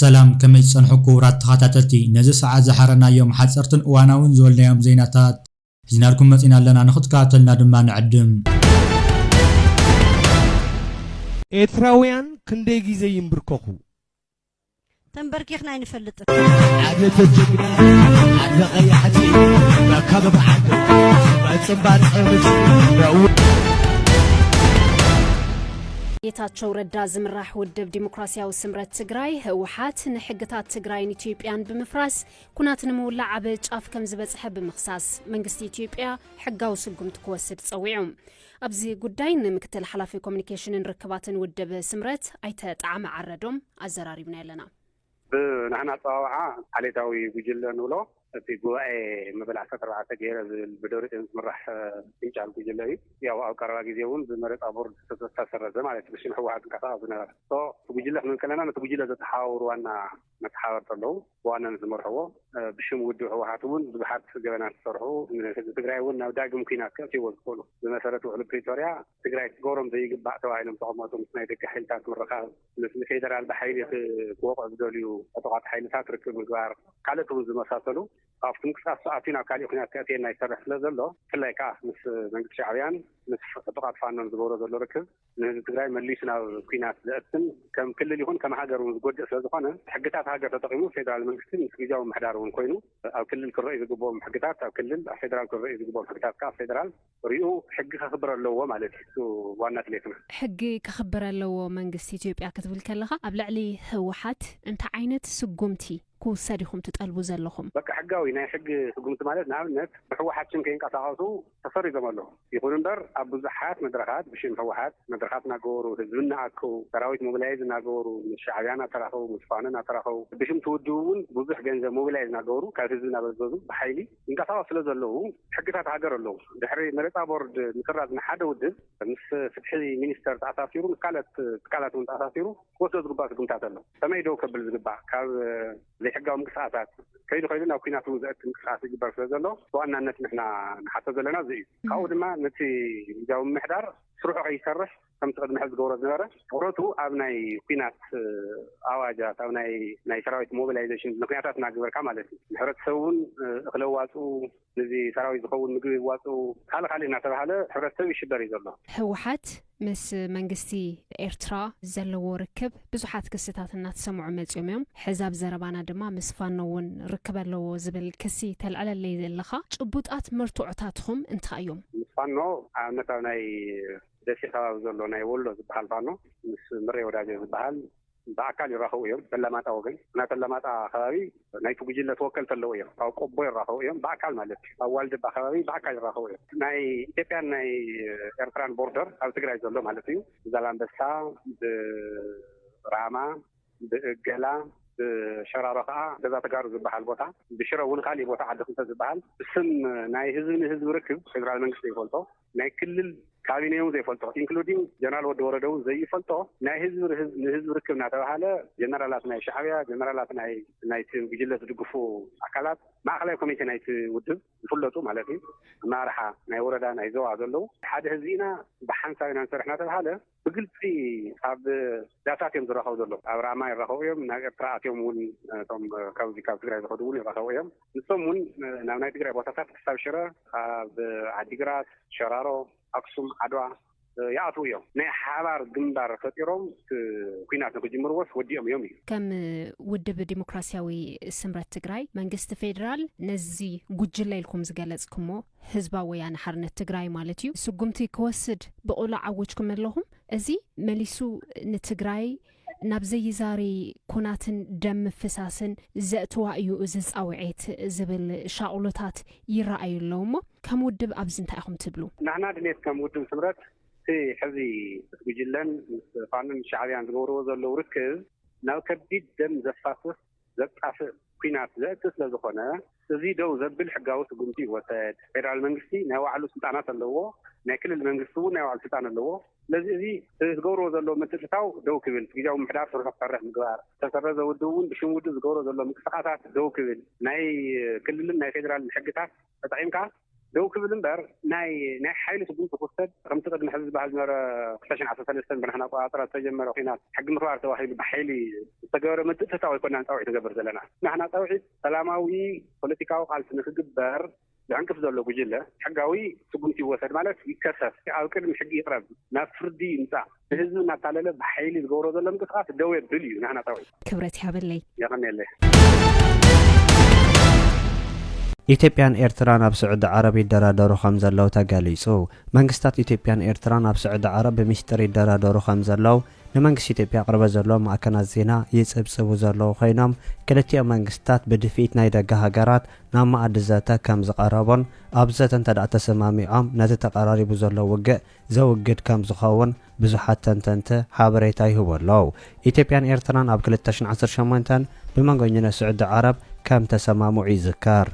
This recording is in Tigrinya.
ሰላም፣ ከመይ ትጸንሑ ክቡራት ተኸታተልቲ? ነዚ ሰዓት ዝሓረናዮም ሓጸርትን እዋናውን ዝበልናዮም ዜናታት ሒዝናልኩም መጺና ኣለና፣ ንኽትከታተልና ድማ ንዕድም። ኤርትራውያን ክንደይ ግዜ ይንብርከኹ? ተንበርኪኽና ኣይንፈልጥን። ዓቤት ጅግና ዓዲ ቀያሕቲ መካበቢ ዓዲ መጽባር ጸብት ጌታቸው ረዳ ዝምራሕ ውድብ ዲሞክራሲያዊ ስምረት ትግራይ ህወሓት ንሕግታት ትግራይን ኢትዮጵያን ብምፍራስ ኩናት ንምውላዕ ኣብ ጫፍ ከም ዝበፅሐ ብምኽሳስ መንግስቲ ኢትዮጵያ ሕጋዊ ስጉምቲ ክወስድ ፀዊዑ። ኣብዚ ጉዳይ ንምክትል ሓላፊ ኮሚኒኬሽንን ርክባትን ውድብ ስምረት ኣይተ ጣዕመ ዓረዶም ኣዘራሪብና ኣለና። ብናህና ኣፀዋውዓ ዓሌታዊ ጉጅለ ንብሎ እቲ ጉባኤ መበል ዓሰርተ ኣርባዕተ ገይረ ዝብል ብደብረፅዮን ዝምራሕ ፍንጫል ጉጅለ እዩ። ያው ኣብ ቀረባ ግዜ እውን ብመረፃ ቦርድ ዝተሰረዘ ማለት እዩ። ብሽም ህወሓት ዝንቀሳቐስ ዝነበረ እቲ ጉጅለ ክንብል ከለና ነቲ ጉጅለ ዘተሓዋውሩ ዋና መተሓባበርቲ ኣለዉ። ብዋናነት ዝመርሕዎ ብሽም ውድብ ህወሓት እውን ብዙሓት ገበናት ዝሰርሑ ንህዝቢ ትግራይ እውን ናብ ዳግም ኲናት ከእትይዎ ዝኽእሉ ብመሰረት ውዕሊ ፕሪቶርያ ትግራይ ክትገብሮም ዘይግባእ ተባሂሎም ዝተቐመጡ ምስ ናይ ደገ ሓይልታት ምርኻብ፣ ምስ ንፌደራል ብሓይሊ ክወቕዑ ዝደልዩ ዕጡቓት ሓይልታት ርክብ ምግባር፣ ካልኦት እውን ዝመሳሰሉ ኣብቲ ምንቅስቃስ ኣትዩ ናብ ካሊእ ኩናት ከእትየና ይሰርሕ ስለ ዘሎ ብፍላይ ከዓ ምስ መንግስቲ ሻዕብያን ምስ ዕጡቓት ፋኖን ዝገብሮ ዘሎ ርክብ ንህዝቢ ትግራይ መሊሱ ናብ ኩናት ዘእትን ከም ክልል ይኹን ከም ሃገር እውን ዝጎድእ ስለ ዝኾነ ሕግታት ሃገር ተጠቂሙ ፌደራል መንግስቲ ምስ ግዜያዊ ምምሕዳር እውን ኮይኑ ኣብ ክልል ክረዩ ዝግብኦም ሕግታት ኣብ ክልል ኣብ ፌደራል ክረዩ ዝግብኦም ሕግታት ከዓ ፌደራል ሪኡ ሕጊ ከኽብር ኣለዎ ማለት እዩ። እሱ ዋና ድሌትና። ሕጊ ከኽብር ኣለዎ መንግስቲ ኢትዮጵያ ክትብል ከለኻ ኣብ ልዕሊ ህወሓት እንታይ ዓይነት ስጉምቲ ክውሰድ ኢኹም ትጠልቡ ዘለኹም? በቃ ሕጋዊ ናይ ሕጊ ስጉምቲ ማለት ንኣብነት ብህወሓት ሽም ከይንቀሳቐሱ ተሰሪዞም ኣለዉ። ይኹን እምበር ኣብ ብዙሓት መድረኻት ብሽም ህወሓት መድረኻት እናገበሩ ህዝቢ እናኣከቡ ሰራዊት ሞቢላይዝ እናገበሩ ምስ ሻዕብያ እናተራኸቡ ምስ ፋኖ እናተራኸቡ ብሽም ትውድቡ እውን ብዙሕ ገንዘብ ሞቢላይዝ እናገበሩ ካብ ህዝቢ እናበዘዙ ብሓይሊ ይንቀሳቐሱ ስለ ዘለዉ ሕግታት ሃገር ኣለዉ። ድሕሪ መረፃ ቦርድ ምስራዝ ንሓደ ውድብ ምስ ፍትሒ ሚኒስተር ተኣሳሲሩ ምስ ካልኦት ትካላት እውን ተኣሳሲሩ ክወስዶ ዝግባእ ስጉምታት ኣሎ። ከመይ ደው ከብል ዝግባእ ካብ ዘይሕጋዊ ምንቅስቃሳት ከይዱ ከይዱ ናብ ኩናት እውን ዘእቲ ምንቅስቃስ ይግበር ስለ ዘሎ ብዋናነት ንሕና ንሓቶ ዘለና እዚ እዩ። ካብኡ ድማ ነቲ ግዝያዊ ምምሕዳር ስርሑ ከይሰርሕ ከምቲ ቅድሚ ሕዚ ዝገብሮ ዝነበረ ትኩረቱ ኣብ ናይ ኩናት ኣዋጃት ኣብ ናይ ናይ ሰራዊት ሞቢላይዜሽን ምክንያታት እናገበርካ ማለት እዩ። ንሕብረተሰብ እውን እኽሊ ኣዋፅኡ ነዚ ሰራዊት ዝኸውን ምግቢ ይዋፅኡ ካልእ ካልእ እናተባሃለ ሕብረተሰብ ይሽበር እዩ ዘሎ። ህወሓት ምስ መንግስቲ ኤርትራ ዘለዎ ርክብ ብዙሓት ክስታት እናተሰምዑ መፂኦም እዮም። ሕዚ ኣብ ዘረባና ድማ ምስ ፋኖ እውን ርክብ ኣለዎ ዝብል ክሲ ተልዕለለይ ዘለኻ ጭቡጣት መርትዖታትኹም እንታይ እዮም? ምስ ፋኖ ኣብነት ኣብ ናይ ደሴ ከባቢ ዘሎ ናይ ወሎ ዝበሃል ፋኖ ምስ ምሬ ወዳጀ ዝበሃል ብኣካል ይራኸቡ እዮም። በላማጣ ወገን ናተ ኣላማጣ ከባቢ ናይቲ ጉጅለ ተወከልቲ ኣለዉ እዮም። ኣብ ቆቦ ይራኸቡ እዮም ብኣካል ማለት እዩ። ኣብ ዋልድባ ከባቢ ብኣካል ይራኸቡ እዮም። ናይ ኢትዮጵያን ናይ ኤርትራን ቦርደር ኣብ ትግራይ ዘሎ ማለት እዩ። ብዛላንበሳ፣ ብራማ፣ ብእገላ፣ ብሸራሮ ከዓ ገዛ ተጋሩ ዝበሃል ቦታ፣ ብሽረ እውን ካሊእ ቦታ ዓዲ ክልተ ዝበሃል ብስም ናይ ህዝቢ ንህዝቢ ርክብ ፌደራል መንግስቲ ይፈልጦ ናይ ክልል ካቢነ እውን ዘይፈልጦ ኢንክሉዲንግ ጀነራል ወዲ ወረደ እውን ዘይፈልጦ ናይ ህዝቢ ንህዝቢ ርክብ እናተባሃለ ጀነራላት ናይ ሻዕብያ ጀነራላት ናይ ናይቲ ጉጅለ ዝድግፉ ኣካላት ማእኸላይ ኮሚቴ ናይቲ ውድብ ዝፍለጡ ማለት እዩ ኣመራርሓ ናይ ወረዳ ናይ ዞባ ዘለዉ ሓደ ህዝቢ ኢና ብሓንሳብ ኢና ንሰርሕ እናተባሃለ ብግልፂ ኣብ ዳታት እዮም ዝራኸቡ ዘለዉ ኣብ ራማ ይራኸቡ እዮም ናብ ኤርትራ ኣትዮም እውን እቶም ካብዚ ካብ ትግራይ ዝኸዱ እውን ይራኸቡ እዮም ንሶም እውን ናብ ናይ ትግራይ ቦታታት ክሳብ ሽረ ኣብ ዓዲግራት ሸራሮ ኣክሱም ዓድዋ ይኣትዉ እዮም ናይ ሓባር ግንባር ፈጢሮም ኩናት ንክጅምርዎስ ወዲኦም እዮም እዩ ከም ውድብ ዲሞክራሲያዊ ስምረት ትግራይ መንግስቲ ፌዴራል ነዚ ጉጅለ ኢልኩም ዝገለፅኩሞ ህዝባዊ ወያነ ሓርነት ትግራይ ማለት እዩ ስጉምቲ ክወስድ ብቕሉዕ ዓዊጅኩም ኣለኹም እዚ መሊሱ ንትግራይ ናብ ዘይዛሪ ኩናትን ደም ምፍሳስን ዘእትዋ እዩ እዚ ፃውዒት ዝብል ሻቕሎታት ይረኣዩ ኣለዉ እሞ ከም ውድብ ኣብዚ እንታይ ኢኹም ትብሉ? ንሕና ድሌት ከም ውድብ ስምረት እቲ ሕዚ ምስ ጉጅለን ምስ ፋኖን ሻዕብያን ዝገብርዎ ዘለዉ ርክብ ናብ ከቢድ ደም ዘፋስስ ዘጣፍእ ኲናት ዘእቲ ስለዝኾነ፣ እዚ ደው ዘብል ሕጋዊ ስጉምቲ ይወሰድ። ፌደራል መንግስቲ ናይ ባዕሉ ስልጣናት ኣለዎ፣ ናይ ክልል መንግስቲ እውን ናይ ባዕሉ ስልጣን ኣለዎ። ስለዚ እዚ ዝገብርዎ ዘለዉ ምትእትታው ደው ክብል፣ ግዝያዊ ምምሕዳር ስርሑ ክሰርሕ ምግባር፣ ዝተሰረዘ ውድብ እውን ብሽም ውድብ ዝገብሮ ዘሎ ምንቅስቃሳት ደው ክብል፣ ናይ ክልልን ናይ ፌደራልን ሕግታት ተጠቒምካ ደው ክብል እምበር ናይ ናይ ሓይሊ ስጉምቲ ክወሰድ ከምቲ ቅድሚ ሕዚ ዝበሃል ዝነበረ ክልተ ሽሕን ዓሰርተ ሰለስተን ብናህና ኣቆፃፅራ ዝተጀመረ ኩናት ሕጊ ምኽባር ተባሂሉ ብሓይሊ ዝተገበረ ምትእትታው ኣይኮናን ፃውዒት ንገብር ዘለና። ናህና ፃውዒት ሰላማዊ ፖለቲካዊ ቃልሲ ንክግበር ዝዕንቅፍ ዘሎ ጉጅለ ሕጋዊ ስጉምቲ ይወሰድ ማለት ይከሰስ፣ ኣብ ቅድሚ ሕጊ ይቕረብ፣ ናብ ፍርዲ ይምፃእ፣ ንህዝቢ እናታለለ ብሓይሊ ዝገብሮ ዘሎ ምንቅስቃስ ደው የብል እዩ ናህና ፃውዒት። ክብረት ይሃበለይ። የቐንየለይ። ኢትዮጵያን ኤርትራን ኣብ ስዑዲ ዓረብ ይደራደሩ ከም ዘለዉ ተገሊጹ። መንግስታት ኢትዮጵያን ኤርትራን ኣብ ስዑዲ ዓረብ ብሚስጥር ይደራደሩ ከም ዘለዉ ንመንግስቲ ኢትዮጵያ ኣቕርበ ዘለዉ ማዕከናት ዜና ይጽብጽቡ ዘለዉ ኮይኖም፣ ክልቲኦም መንግስታት ብድፍኢት ናይ ደገ ሃገራት ናብ መኣዲ ዘተ ከም ዝቐረቡን ኣብ ዘተ እንተ ደኣ ተሰማሚዖም ነቲ ተቐራሪቡ ዘሎ ውግእ ዘውግድ ከም ዝኸውን ብዙሓት ተንተንቲ ሓበሬታ ይህቡ ኣለዉ። ኢትዮጵያን ኤርትራን ኣብ ክልተ ሽሕን ዓሰርተ ሸሞንተን ብመንጎኝነት ስዑዲ ዓረብ ከም ተሰማምዑ ይዝከር።